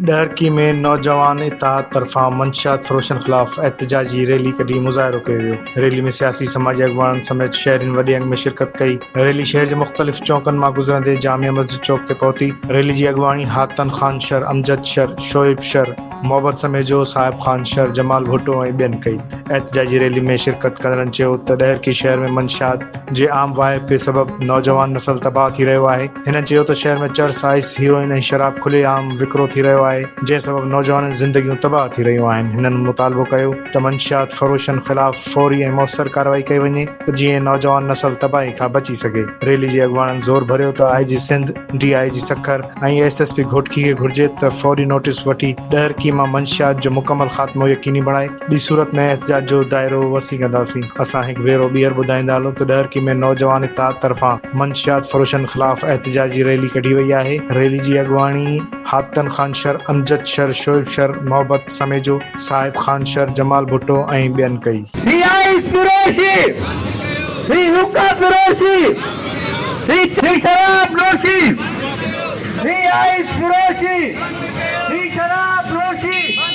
ڏهرڪي ۾ نوجوان اتحاد طرفان منشيات فروشن خلاف احتجاجي ريلي ڪڍي مظاهرو ڪيو ويو. ريلي ۾ سياسي سماجي اڳواڻن سميت شهرين وڏي انگ ۾ شرڪت ڪئي. ريلي شهر جي مختلف چونڪن مان گذرندي جامع مسجد چوڪ تي پهتي. ريلي جي اڳواڻي حاتن خان شر، امجد شر، شعيب شر، محبت سميجو، صاحب خان شر، جمال ڀٽو ۽ ٻين ڪئي. احتجاجي ريلي ۾ شرڪت ڪندڙن چيو ته ڏهرڪي شهر ۾ منشيات جي عام واهپي سبب نوجوان نسل تباهه ٿي رهيو آهي. هنن چيو ته شهر ۾ چرس، آئس، هيروئن ۽ شراب کلي عام وڪرو ٿي رهيو آهي، جنهن سبب نوجوانن جون زندگيون تباهه ٿي رهيون آهن. هنن مطالبو ڪيو ته منشيات فروشن خلاف فوري ۽ موثر ڪارروائي ڪئي وڃي ته جيئن نوجوان نسل تباهي کان بچي سگهي. ريلي جي اڳواڻن زور ڀريو ته I G Sindh, D I G Sukkur ۽ S S P Ghotki کي گهرجي ته فوري نوٽيس وٺي ڏهرڪي مان منشيات جو مڪمل خاتمو يقيني بڻائي ٻي صورت ۾ احتجاج جو دائرو وسيع ڪنداسين. اسان هڪ ڀيرو ٻيهر ٻڌائيندا هلون ته ڏهرڪي ۾ نوجوان اتحاد طرفان منشيات فروشن خلاف احتجاجي ريلي ڪڍي وئي آهي. ريلي جي اڳواڻي حاتن خان شر، امجد شر، شعيب شر، محبت سميجو، صاحب خان شر، جمال ڀٽو ۽ ٻين ڪئي. هي آئس فروشي، هي حقه فروشي، هي شراب نوشي، هي آئس فروشي، هي شراب نوشي.